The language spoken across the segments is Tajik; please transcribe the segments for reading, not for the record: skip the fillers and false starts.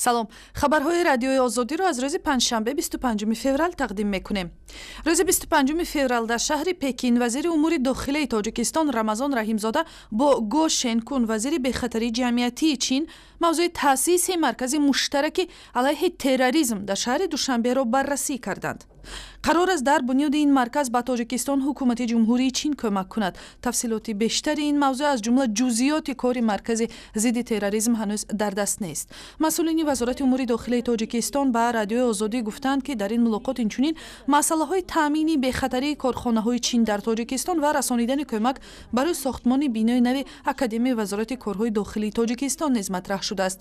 Салом, хабарҳои Радиои Озодиро аз рӯзи панҷшанбе, 25 феврал тақдим мекунем. Рӯзи 25 феврал дар шаҳри Пекин вазири умури дохилаи Тоҷикистон Рамазон Раҳимзода бо Го Шенкун, вазири бехатарии ҷамъиятии Чин, мавзӯи таъсиси маркази муштараки алайҳи терроризм дар шаҳри Душанберо баррасӣ карданд. Қарор аст, дар бунёди ин марказ ба Тоҷикистон ҳукумати Ҷумҳурии Чин кӯмак кунад. Тафсилоти бештари ин мавзӯъ, аз ҷумла ҷузъиёти кори маркази зидди терроризм, ҳанӯз дар даст нест. Масъулини Вазорати умури дохилаи Тоҷикистон ба Радиои Озодӣ гуфтанд, ки дар ин мулоқот инчунин масъалаҳои таъмини бехатарии корхонаҳои Чин дар Тоҷикистон ва расонидани кӯмак барои сохтмони бинои нави Академияи Вазорати корҳои дохилии Тоҷикистон низ матраҳ шудааст.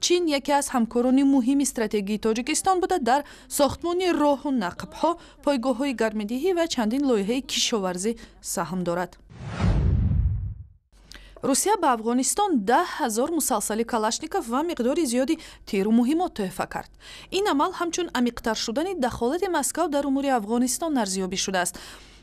Чин яке аз ҳамкорони муҳими стратегии Тоҷикистон буда, дар сохтмони роҳу нақбҳо, пойгоҳҳои гармидиҳӣ ва чандин лоиҳаи кишоварзӣ саҳм дорад. Русия ба Афғонистон 10 000 мусалсали Калашников ва миқдори зиёди тиру муҳимот тӯҳфа кард. Ин амал ҳамчун амиқтар шудани дахолати Москав дар умури Афғонистон арзёбӣ шудааст.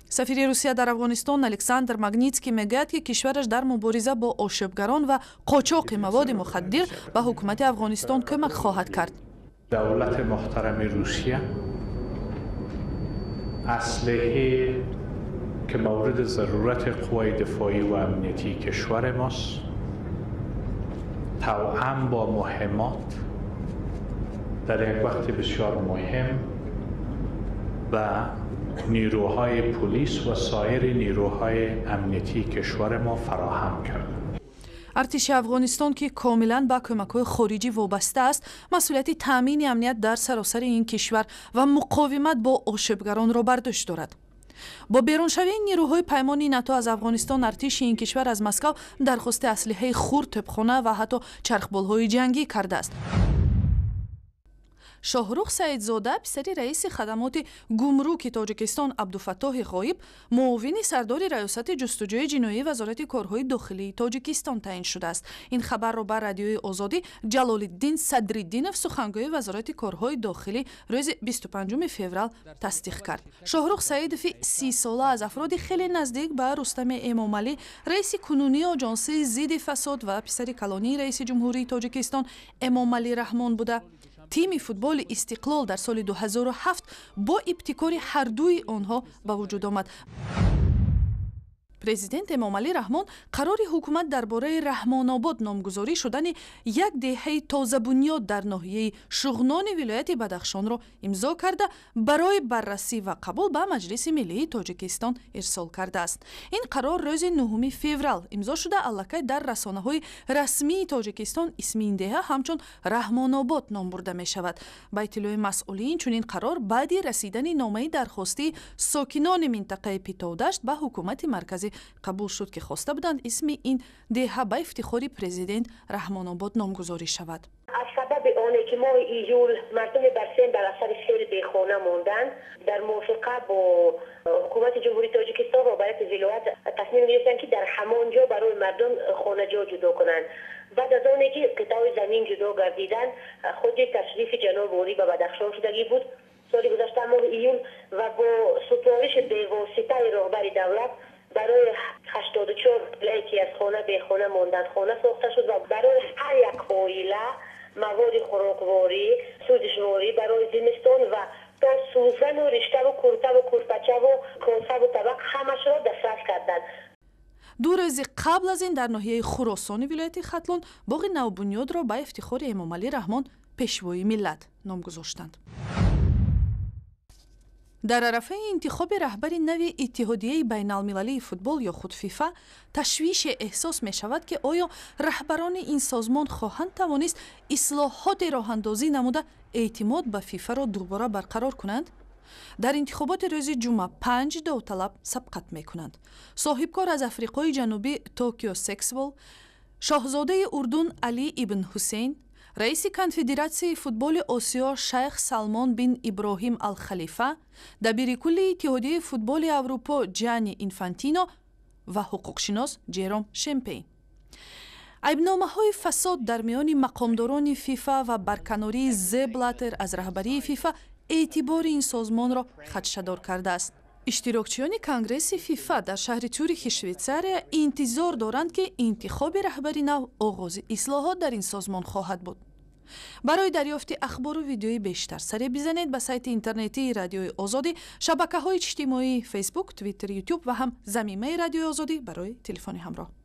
Сафири Русия дар Афғонистон Александр Магнитский мегӯяд, ки кишвараш дар мубориза бо ошӯбгарон ва қочоқи маводи мухаддир ба ҳукумати Афғонистон кӯмак хоҳад кард. Давлати муҳтарами Русия اسلحه که مورد ضرورت قوای دفاعی و امنیتی کشور ماست، توأم با مهمات، در یک وقت بسیار مهم به نیروهای پلیس و سایر نیروهای امنیتی کشور ما فراهم کرد. Артиши Афғонистон, ки комилан ба кӯмакҳои хориҷӣ вобаста аст, масъулияти таъмини амният дар саросари ин кишвар ва муқовимат бо ошӯбгаронро бар дӯш дорад. Бо беруншавии нирӯҳои паймони НАТО аз Афғонистон, артиши ин кишвар аз Москав дархости аслиҳаи хурд, тӯбхона ва ҳатто чархболҳои ҷангӣ кардааст. Шоҳрух Саидзода, писари раиси хадамоти гумруки Тоҷикистон Абдуфаттоҳи Ғоиб, муовини сардори Раёсати ҷустуҷӯи ҷиноии Вазорати корҳои дохилии Тоҷикистон таъин шудааст. Ин хабарро ба Радиои Озодӣ Ҷалолиддин Садриддинов, сухангӯи Вазорати корҳои дохилӣ, рӯзи 25 феврал тасдиқ кард. Шоҳрух Саидови 30-сола аз афроди хеле наздик ба Рустами Эмомалӣ, раиси кунунии Оҷонсии зидди фасод ва писари калонии раиси ҷумҳурии Тоҷикистон Эмомалӣ Раҳмон буда, тими футболи Истиқлол дар соли 2007 бо ибтикори ҳардуи онҳо ба вуҷуд омад. Президент Эмомалӣ Раҳмон қарори ҳукумат дар бораи Раҳмонобод номгузорӣ шудани як деҳаи тозабунёд дар ноҳияи Шуғнони вилояти Бадахшонро имзо карда, барои баррасӣ ва қабул ба Маҷлиси миллии Тоҷикистон ирсол кардааст. Ин қарор рӯзи 9 феврал имзо шуда, аллакай дар расонаҳои расмии Тоҷикистон исми ин деҳа ҳамчун Раҳмонобод ном бурда мешавад. Ба иттилои масъулин, чунин қарор баъди расидани номаи дархостии сокинони минтақаи Питовдашт ба ҳукумати марказӣ қабул шуд, ки хоста буданд исми ин деҳа ба ифтихори президент Раҳмонобод номгузорӣ шавад. Аз сабаби оне ки моҳи июл мардуми Барсен дар асари сел бехона монданд, дар мувофиқа бо ҳукумати Ҷумҳурии Тоҷикистон, роҳбарияти вилоят тасмим гирифтанд, ки дар ҳамон ҷо барои мардум хонаҷо ҷудо кунанд. Баъд аз оне ки қитъаҳои замин ҷудо гардиданд, худи ташрифи ҷаноби олӣ ба Бадахшон шудагӣ буд соли гузашта моҳи июл ва бо супориши бевоситаи роҳбари давлат барои 84 оилае ки аз хона бехона монданд, хона сохта шуд ва барои ҳар як оила маводи хӯрокворӣ, сӯзишворӣ барои зимистон ва то сӯзану риштаву куртаву курпачаву косаву табақ ҳамашро дастрас карданд. 2 рӯзи қабл аз ин дар ноҳияи Хуросони вилояти Хатлон боғи навбунёдро ба ифтихори Эмомалӣ Раҳмон, пешвои миллат, ном гузоштанд. Дар арафаи интихоби раҳбари нави Иттиҳодияи байналмилалии футбол ё худ ФИФА ташвише эҳсос мешавад, ки оё раҳбарони ин созмон хоҳанд тавонист ислоҳоти роҳандозӣ намуда, эътимод ба ФИФАро дубора барқарор кунанд. Дар интихоботи рӯзи ҷумъа панҷ довталаб сабқат мекунанд: соҳибкор аз Африқои Ҷанубӣ Токио Сексвол, шоҳзодаи Урдун Алӣ ибн Ҳусейн, раиси Конфедератсияи футболи Осиё шайх Салмон бин Иброҳим Алхалифа, дабири кулли Иттиҳодияи футболи Аврупо Ҷани Инфантино ва ҳуқуқшинос Ҷером Шемпейн. Айбномаҳои фасод дар миёни мақомдорони ФИФА ва барканории Зеп Блатер аз раҳбарии ФИФА эътибори ин созмонро хадшадор кардааст. Иштирокчиёни конгресси ФИФА дар шаҳри Цюрихи Швейтсария интизор доранд, ки интихоби раҳбари нав оғози ислоҳот дар ин созмон хоҳад буд. Барои дарёфти ахбору видеои бештар саре бизанед ба сайти интернетии Радиои Озодӣ, шабакаҳои иҷтимоии Фейсбук, Твиттер, Ютуб ва ҳам замимаи Радиои Озодӣ барои телефони ҳамроҳ.